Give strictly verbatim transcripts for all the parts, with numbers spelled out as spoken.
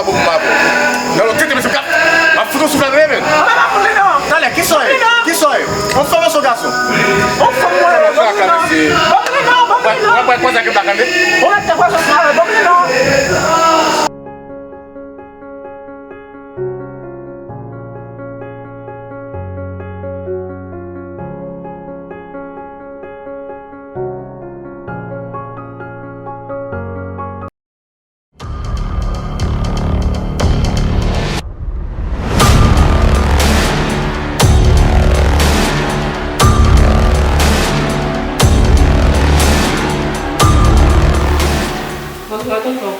Pou m pa bon. Nan lòt tete, mesye, m ap fout yon souflèt, men. Talè, kisa w ye? Kisa w ye? Yon fanm oubyen yon gason? Yon fanm, mwen, ban m li non. Ban m li non, ban m li non. Ou ap pran sa ke m pa tande? Ou ret nan pwazon sa, ban m li non. Bonswa, tonton.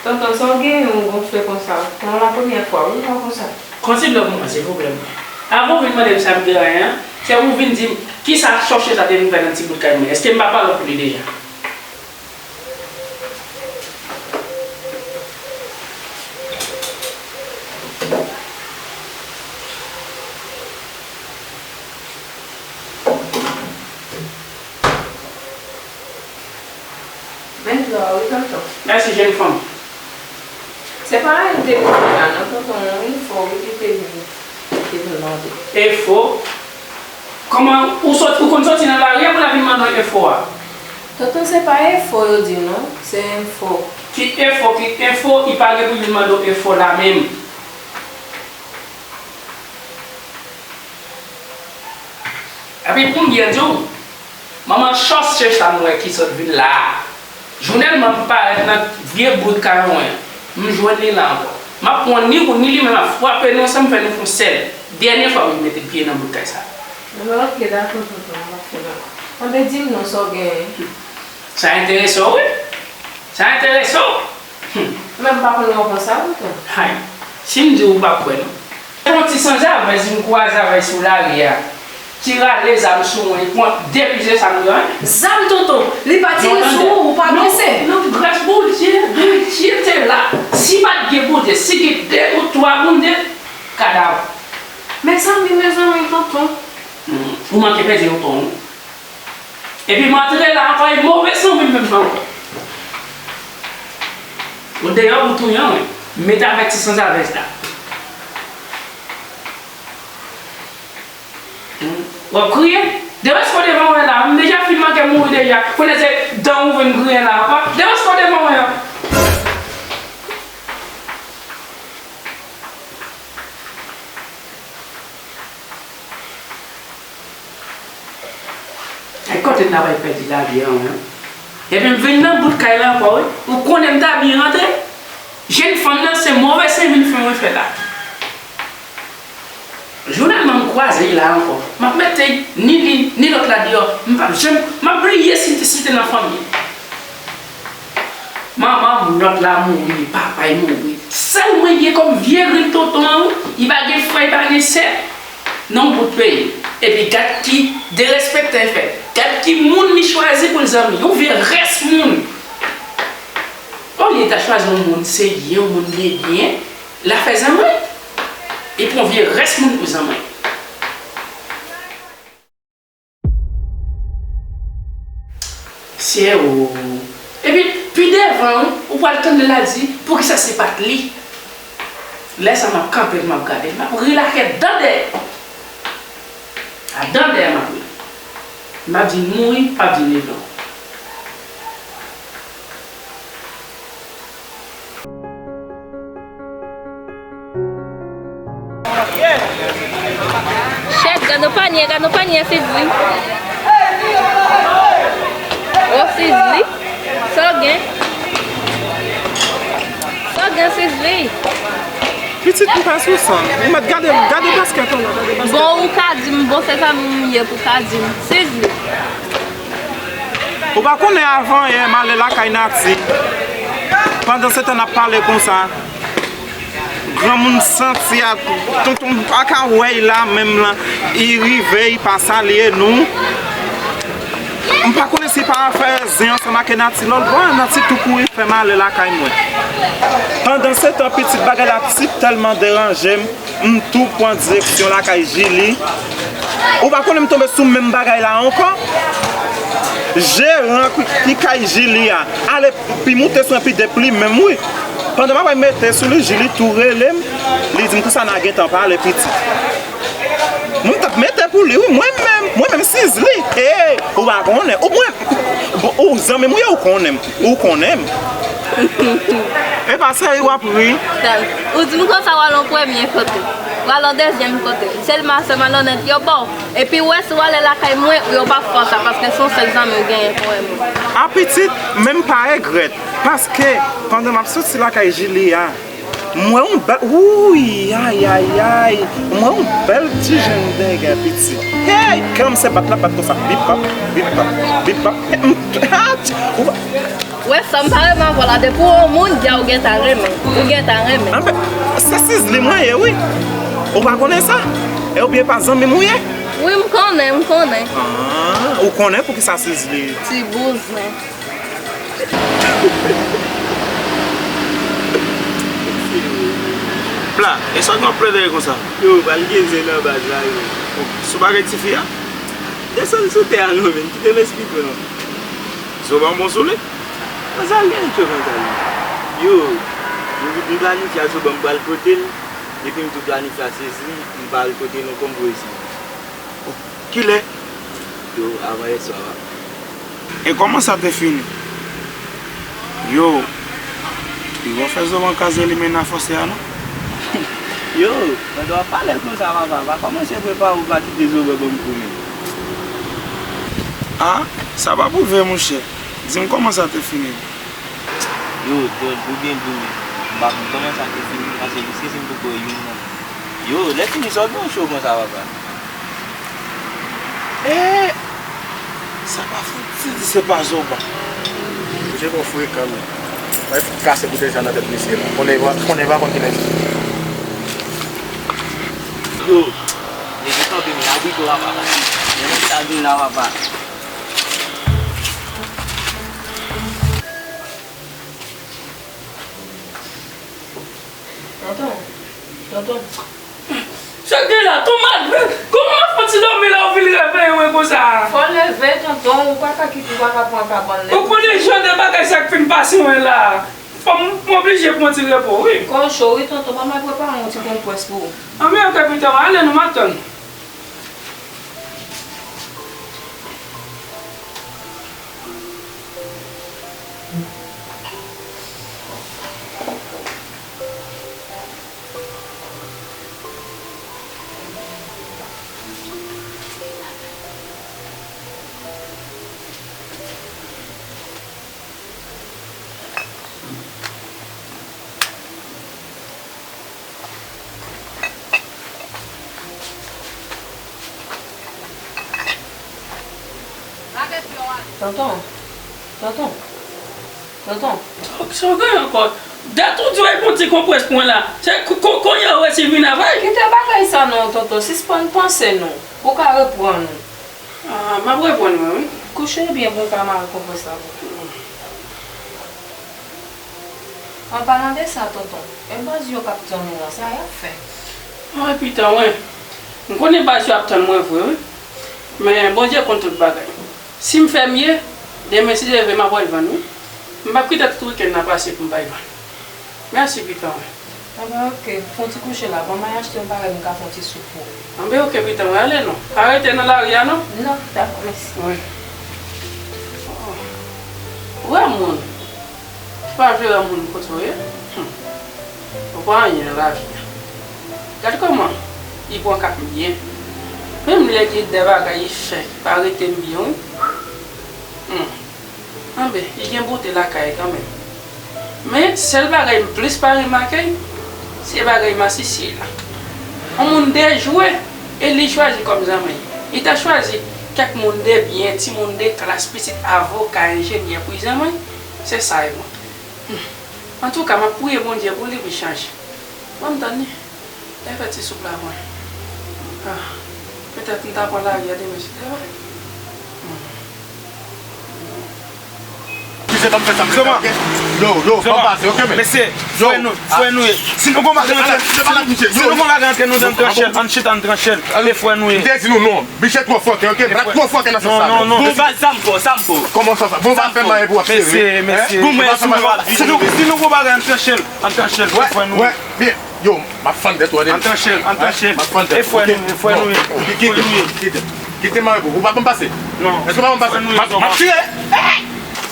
Tonton, sa w genyen w gonfle konsa? Nan la premyè fwa, wi, mwen konsa. Kontinye pou mwen, silvouplè. Avan w vin mande m sa m genyen an, se pou w vin di m kisa chòche sa te vin fè nan ti bout kay mwen. Èske m pa pale pou li deja? Venntrè, wi, tonton. Mèsi, jenn fanm. Se pa li te vin la, non, tonton, yon enfo, wi, li te vin, li te vin mande. Enfo? Kòman ou sot, ou konn soti nan lari a pou la vin mande w enfo a? Tonton, se pa enfo yo di, non, se enfo. Ki enfo, ki enfo, li pa gen pou vin mande w enfo la menm. Epi pou m byen di w, manman chòche sa m wè ki sot vin la a. Jounèlman m parèt nan vye bout kay mwen an, m jwenn li la ankò. M ap pran ni ou ni li menm ap frape nou ansanm fè nou fè yon sèl. Dènye fwa wi m mete pye nan bout kay sa. Bon, oke, dakò, tonton, m ap fè bagay. Anben, di m non, sa w genyen? Sa enterese w, wi. Sa enterese w. Hmm. Mwen menm m pa konn wè w konsa, tonton. Hay, si m di w, ou p ap kwè, non. Yon ti sanzavèz m kwaze avè l sou lari a, ki rale zam sou mwen, li pran de pye, se sa m gen. Zam, tonton, li pa tire sou ou, ou pa blese. Non, gras Bondye, Bondye te la. Si pa t gen Bondye, si gen de ou twa moun, de kadav. Mezanmi, mezanmi, tonton. Hmm, ou manke pèdi yon ton, wi. Epi m antre la ankò, e move sanwil menm ankò. Ou deyò pou touye mwen. M mete avètisan avèk sa. Hmm. W ap kriye? Deresko devan mwen la, m deja fin manke mouri deja. Kounye a se dan ou vin griyen la ankò. Deresko devan mwen an. Ay, kote n ta pral pèdi lavi a, wi. Epi m vin nan bout kay la ankò, wi. Ou konnen m ta byen rantre. Jenn fanm nan, se move sen vin fè mwen fè la. Jounèlman m kwaze l la ankò. M ap mete ni li, ni lòt la deyò. M p ap janm, m ap bliye si, si te nan fanmi. Manman m, lòt la mouri, papa l mouri. Sèl mwen gen kòm vye grenn tonton an, wi, li pa gen frè, li pa gen sè. Nan yon bout peyi. Epi gad ki derespektan l fè. Gad ki moun li chwazi pou l zanmi. Yon vye rès moun. Olye l ta chwazi yon moun serye, yon moun byen byen, l a fè zanmi. Li pran vye rès moun pou zanmi. Sye o. Epi, pi devan, wi, ou pral tande l ap di, poukisa se pa t li? Lè sa a, m ap kanpe, m ap gade l, m ap ri lakè dan dèyè. A dan dèyè m ap ri. M ap di l mouri, m p ap di l vivan. Chèt, gad yon panye, gad yon panye, Sizli. O, Sizli. Sa w gen? Sa w gen, Sizli? Pitit m pa sou sa. Ou mèt gade, gade baskèt ou la, gade baskèt. Bon, ou ka di m, bon, se sa m ye pou ka di m. Sizli. Ou pa konnen avan yè m ale lakay Nati. Pandansetan n ap pale konsa. Granmoun santi a, tonton m pa ka wè l la menm la. Li rive, li pa salye nou. M pa konnen si pa afè zen ansanm ak Nati lòt bò a, Nati tou kouri fè m ale lakay mwen. Pandansetan, pitit, bagay la ti tèlman deranje m. M tou pran direksyon lakay Jili. Ou pa konnen m tonbe sou menm bagay la ankò? Jeran ki, ki kay Jili a, ale pi moute sou epi deplime m, wi. Pandan m ap mete sou li, Jili tou rele m, li di m konsa n a gentan pale pitit. Mwen m t ap mete pou li wi, mwen menm, mwen menm Sizli. Hey, ou pa konnen, ou mwen, ou zanmi m ou ye, ou konnen m, ou konnen m. E pa seri w ap ri. Ou di m konsa w al an premye kote, w al an dezyèm kote. Sèlman se malonèt yo ba w. Epi w wè si w ale lakay mwen, yo p ap fè w sa, paske se yon sèl zanmi w genyen pou wè mwen. A pitit, men m pa regrèt. Paske, pandan m ap soti lakay Jili a, m wè yon bèl, wouy, ay, ay, ay, m wè yon bèl ti jèn dègè piti. Hey, kè m se bat l ap bat konsa, bip bap, bip bap, bip bap. Hey, m, ha, ou pa- Wè sa m pa renmen avè w la, depi w wè yon moun, dja ou gentan renmen, ou gentan renmen. Anben, se Sizli mwen ye, wi. Ou pa konnen sa? E oubyen pa zanmi m ou ye? Wi, m konnen, m konnen. Ah, ou konnen poukisa Sizli? Ti bouzen. Pla, e sa w gen w ap plede konsa? Yo, pral gen zen nan baz la, yo. Sou bagay tifi a? Desann sou tè a non, menm. Kite m esplike w non. Zoban bon sou li? Mwen sa l gen cho konsa li. Yo, m, m planifye a Zoban m pral kote l, epi m tou planifye a Sizli, m pral kote nou konn pou esi. Kilè? Yo, avan yèswa a. E kòman sa te fini? Yo, yo fè Zoban kraze limena fòse a non. Yo, pandan w ap pale konsa papa, pa kòmanse prepare w pa kite Zoban ban m kouri. Ah, sa pa pwouve monchè. Di m kòman sa te fini. Yo, Dòd, ou byen di wi. M pa konn kòman sa te fini, paske jiskaprezan m poko wè youn nan. Yo, lè fini sa w gen cho konsa papa. Eh! Sa pa fouti di se pa Zoban. Misye twò frekan menm. Mwen fout kase kout deja nan tèt misye la. Konnen pa, konnen pa konn kilès. Yo, nèg yo kanpe m la wi papa. Nèg sa vin la papa. Tonton, tonton. Sa k gen la? Tonton, kòman m ap fè ti dòmi la, ou vin reveye mwen konsa? Fò leve, tonton, ou pa ka kite, ou pa ka pran kabann lè. Ou konnen jan de bagay sa k fin pase mwen la. Fò m, m oblije pran ti repo, wi. Kò w cho, wi, tonton, manman prepare yon ti konprès pou ou. Anben, oke, pitit, ale, nou m ap tann. Tonton, tonton, tonton. Sa w gen ankò? Dat ou di w al pran ti konprès pou mwen la. Se ko-, ko-, kounye a ou resi vin avè l? Kite bagay sa non, tonton. Sispann panse non. Ou ka reprann ou. Ah, m ap reprann mwen, wi. Kouche byen pou w ka mare konprès la pou ou. An palan de sa, tonton, e baz yo k ap tann ou an, sa y ap fè? Ay, pitit mwen, m konnen baz yo ap tann mwen vre, wi. Men Bondye konn tout bagay. Si m fè m ye, demen si Dye vle m ap al vann, wi. M p ap kite tout wikenn nan pase pou m pa al vann. Mèsi, pitit mwen. Anben, oke. Fè yon ti kouche la. Ban m al achte yon bagay, m ka fè yon ti soup pou ou. Anben, oke, pitit mwen, ale non. Pa rete nan lari a, non. Non, dakò, mèsi. Wi. Oh. Wè moun. Ou pa vle wè moun kote w ye? Hmm. Ou pa anyen nan lavi a. Gad kòman li pran ka m byen. Menm lè gen de bagay li fè ki pa rete m byen, wi. Hmm. Anben, li gen bote lakay kanmenm. Men, sèl bagay m plis pa remake, se bagay masisi la. Yon moun dejwe, e li chwazi kòm zanmi. Li ta chwazi kèk moun de byen, timoun de klas, pitit avoka, enjenyè pou zanmi, se sa e mwen. Hmm. Antouka, m ap priye Bondye pou li, pou l chanje. Ban m tann li. Lè fè ti soup la pou mwen. Ah, petèt m ta pran lari a demen si Dye vle. Hmm. Mesye, ban m fè sa m vle fè, oke? Yo, yo, ban m pase, oke, men? Mesye, frè nou, frè nou ye. Si nou gon bagay antre, si nou gon bagay antre nou de, ann tranche l, ann chita, ann tranche l. E frè nou ye. M te di nou non. Miche twò fòkè, oke? Brak twò fòkè nan sans sa. Non, non, non. Bon, baz, sa m fè, sa m fè. Kòman sa, sa? Bon, va fè mayen pou w ap sere. Mesye, mesye. Bon, mwen sou w ap vini. Si nou, si nou gon bagay, ann tranche l, ann tranche l. E frè nou ye. Byen. Yo, m ap fann tèt ou, Adeline. Ann tranche l, ann tranche l. M ap fann tèt ou, oke? E frè nou ye, frè nou ye. Kite, kite, kite. Kite m avè w. Ou pa ban m pase? Non. Èske w pa ban m pase? M ap, m ap tire.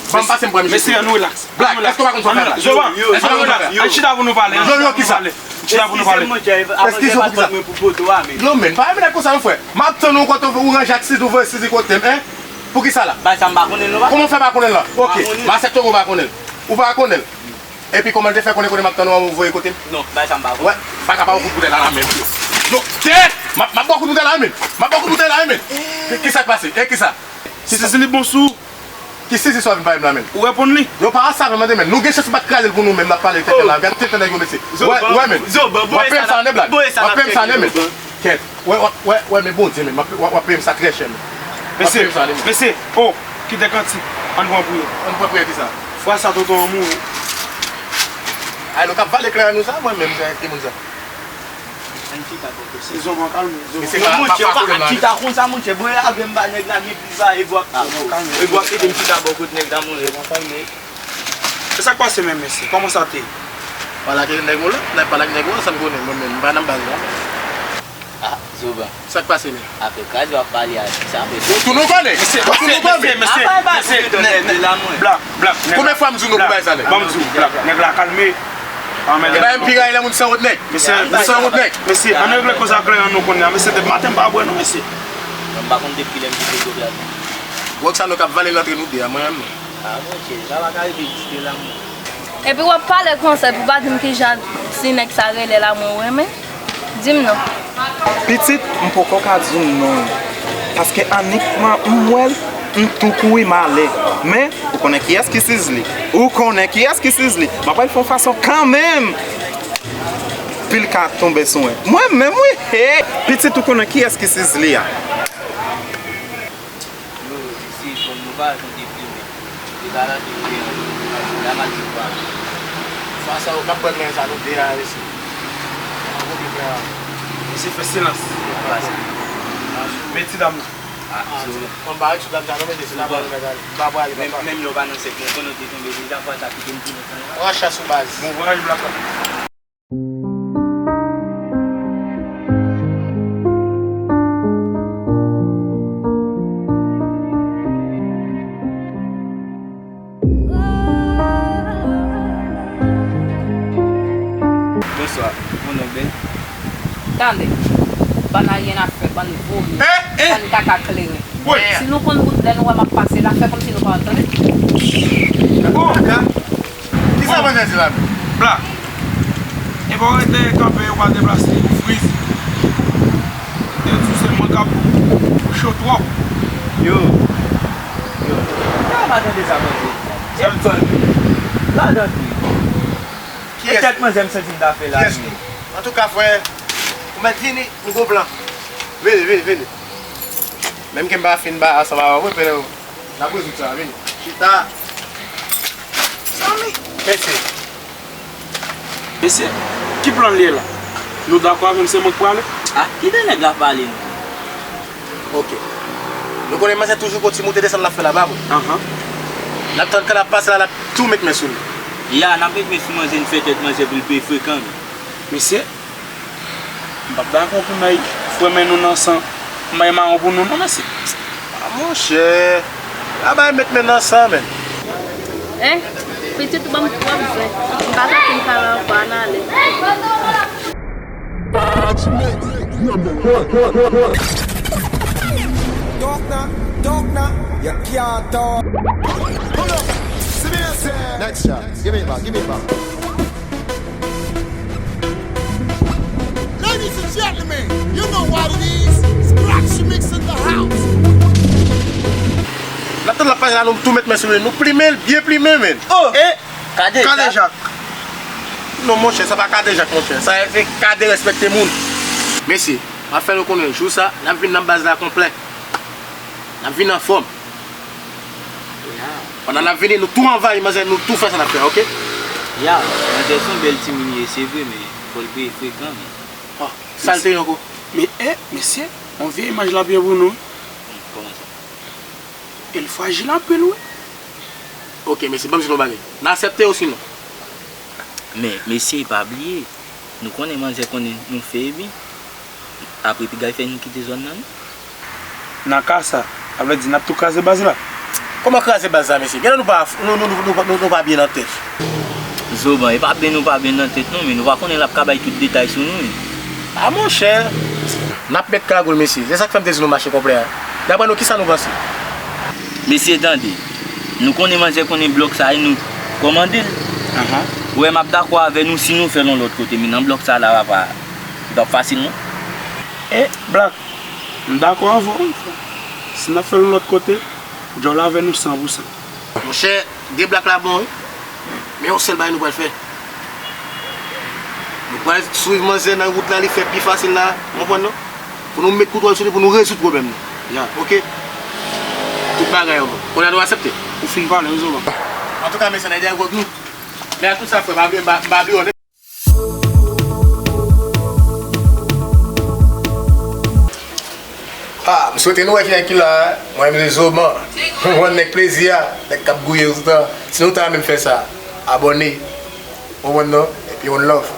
Ban m pase, m pran misye. Mesye, ann relaks. Black, èske w pa konn sa w fè la? Zoban, ann relaks. Ann chita pou nou pale. Yo, yo, kisa? Ann chita pou nou pale. Eskize w pou kisa? Eskize w pou kisa? Yo, men, pa renmen nèg konsa, non, frè. M ap tann ou kote w ranje ak sizi, ou voye sizi kote m, en? Pou kisa la? Bagay sa m pa konnen l non, pa. Kòman w fè pa konnen l la? Oke, m aksepte w pa konnen l. Ou pa konnen l. Epi kòman l te fè konnen kote m ap tann ou an, ou voye kote m? Non, bagay sa m pa konnen. Wè, m pa ka ba w kout boutèy la, la menm. Yo, tèt! M ap, m ap ba w kout boutèy la, men. M ap ba w kout boutèy la, men. Ki, ki sa k pase? E ki sa? Ki sa? Sizi li bon sou ou. Ki sizi sa w vin pale m la, men? Ou reponn li? Yo, pa sa, men, mande, men. Nou gen chans pa t kraze l pou nou menm, n ap pale tèt la. Gad tèt nèg yo, mesye. Wè, wè, men. W ap peye m sa, an de blag. W ap peye m sa, an de blag. Kèt. Wè, wè, wè, wè, men Bondye, men, w ap, w ap, w ap peye m sa trè chè, men. W ap peye m sa, men. Mesye, o, kite kantik. Ann pran priyè. Ann pran priyè kisa? Fwa sa tonton an mouri. Ay, nou k ap vale kleren nou sa, mwen menm, se timoun sa. Ann chita bò kote. Se Zoban, kalme, Zoban. Mesye, pa, pa, pa koule nan. Chita konsa, monchè, bwè avè m ba nèg la gen pli va, e bwè ap, e bwè ap ede m chita bò kote nèg la, monchè. E sa k pase menm, mesye? Kòman sa te ye? Pale ak nèg ou la, n ap pale ak nèg ou la, sa m konnen, mwen menm, m pa nan baz la. Ah, Zoban. Sa k pase menm? Afè kraz w ap pale a, sa fè. Tou nou konnen. Mesye, tou nou konnen. Mesye, mesye, mesye, nèg, nèg, Black, Black, nèg la. Konbyen fwa m di w nou pou bay sa, nèg? Ban m di w, Black, nèg la kalme. E ba m pi rayi lè moun sanwont, nèg. Mesye, moun sanwont, nèg. Mesye, ann regle koze a klè an nou konnen a. Mesye, depi maten m pa bwè non, mesye. Mwen m pa konn depi lè m kite Black. Wòk sa nou k ap vale l antre nou de a, mwen menm. Ah, monchè, sa pa ka rive egziste la, monchè. Epi w ap pale konsa, epi w pa di m kijan ti nèg sa rele la, mwen renmen. Di m non. Pitit, m poko ka di w non. Paske annik m wè l, m tou kouri m ale. Men, ou konnen kiyès ki Sizli. Ou konnen kiyès ki Sizli. M ap al fè yon fason kanmenm. Pil ka tonbe sou mwen. Mwen menm, wi. Hey! Pitit, ou konnen kiyès ki Sizli a. Yo, mesye, kòm nou pa janm deprime. Depi la, nou te anvi, la, m al di kwa. Fwa sa, yo k ap bwè men sa, nou de a, mesye. Ann kote frè a. Mesye, fè silans. Men ti dam nan. Ah, ah, ti dam. Kòm pa wè ti dam sa, non, mesye, se la pa nou gade. M pa prale, papa. Menm lè w pa nan sèk, mwen konnen w te tonbe deja, fwa sa, kite m di nou sa. Pran chans ou, baz. Bon vwayaj, Black. Bonswa, mon nom est. Tande, bann aryen a fè, bann vomi, bann kaka kleren. Si nou konn wout lè nou wè m ap pase la, fè kòmsi nou pa wè l, tande. Bon. Kisa manzè di la menm? Bla. Epa w rete kanpe, ou pa deplase, ou friz. Ou te di se mwen k ap cho twòp. Yo. Yo. Sa pa tande sa manzè di la. Sa l di. Ladan tou. E tèt manzè m santi m ta fè la. Antouka, frè, ou mèt vini, nou gon plan. Vini, vini, vini. Menm ke m pa fin ba ansanm avè w, vre, pèlen. N ap rezoud sa, vini. Chita. Zanmi. Mesye. Mesye, ki plan l ye la? Nou dakò avè m, se mwen k prale? Ah, kite nèg la pale non. Ok. Nou konnen manzè toujou gon ti moute desann l ap fè la, pa vre? Ahan. N ap tann kan l ap pase la, n ap tou met men sou li. Ya, n ap met men sou manzè, n fè tèt manzè pou l pi frekan. Mesye, M p ap dakò pou may fwe men nou nan san, may mawon pou nou non, mesye. A monchè, la bay met men nan san, men. Hein? Pitit ou ban m twòp zen. M pa ka fin pale ankò, ann ale. Dog na, dog na, you can't talk. Hold up, see me, I said. Next shot, give me it back, give me it back. Ladies and gentlemen, you know what it is. Scratch Mix in the house. N ap tann l ap pase la, nou tou met men sou li, nou plimen l, byen plimen, men. Oh! E kadejak. Kadejak. Non, monchè, sa pa kadejak, monchè. Sa se ka derespekte moun. Mesye, m ap fè nou konnen, jou sa, n ap vin nan baz la konplè. N ap vin anfòm. Pandan n ap vini, nou tou anvayi manzè, nou tou fè sa n ap fè, oke? Ya, manzè se yon bèl timoun li ye, se vre, men fò l peye frekan, men. Sa l te ye ankò? Men, e, mesye, yon vye imaj l ap ye pou nou. Kòman sa? E l frajil anpil, wi. Oke, mesye, ban m di nou yon bagay. N aksepte osinon? Men, mesye, pa bliye, nou konnen manzè konnen nou fè ebi. Apre, piga l fè nou kite zòn nan, non? Nan ka sa, sa vle di n ap tou kraze baz la? Kòman kraze baz la, mesye? Genlè nou pa, nou, nou, nou, nou, nou, nou pa byen nan tèt. Zoban, e pa byen nou pa byen nan tèt, non, men nou pa konnen l ap ka bay tout detay sou nou, wi. A, monchè, n ap met kagou l, mesye. Se sa k fè m te di nou mache konplè a. Daprè nou, kisa nou panse? Mesye, tande. Nou konnen manzè konnen blòk sa a, e nou kòmande l. Ou wè, m ap dakò avè nou si nou fè l yon lòt kote, men nan blòk sa a la, papa, li p ap fasil, non. E, Black, m dakò avè w. Si n ap fè l yon lòt kote, djòl avè nou san pou san. Monchè, de Black la bon, wi. Men yon sèl bagay nou pral fè. Nou pral swiv manzè nan wout la, li fè pi fasil la, w konprann non? Pou nou met kontwòl sou li, pou nou rezoud pwoblèm nan. Ya. Oke? Tout bagay yo bon. Kounye a nou aksepte? Ou fin pale, wi, Zoban. Antouka, mesye, nèg yo gwo gou. Men ak tout sa, frè, m pa bliye, m pa, m pa bliye w. Ah, m swete nou wè kijan ki la, mwen menm se Zoban. Mwen nèg plezi a, nèg k ap gouye toutan. Si nou ta renmen m fè sa, abòne. Ou konprann non? Epi one love.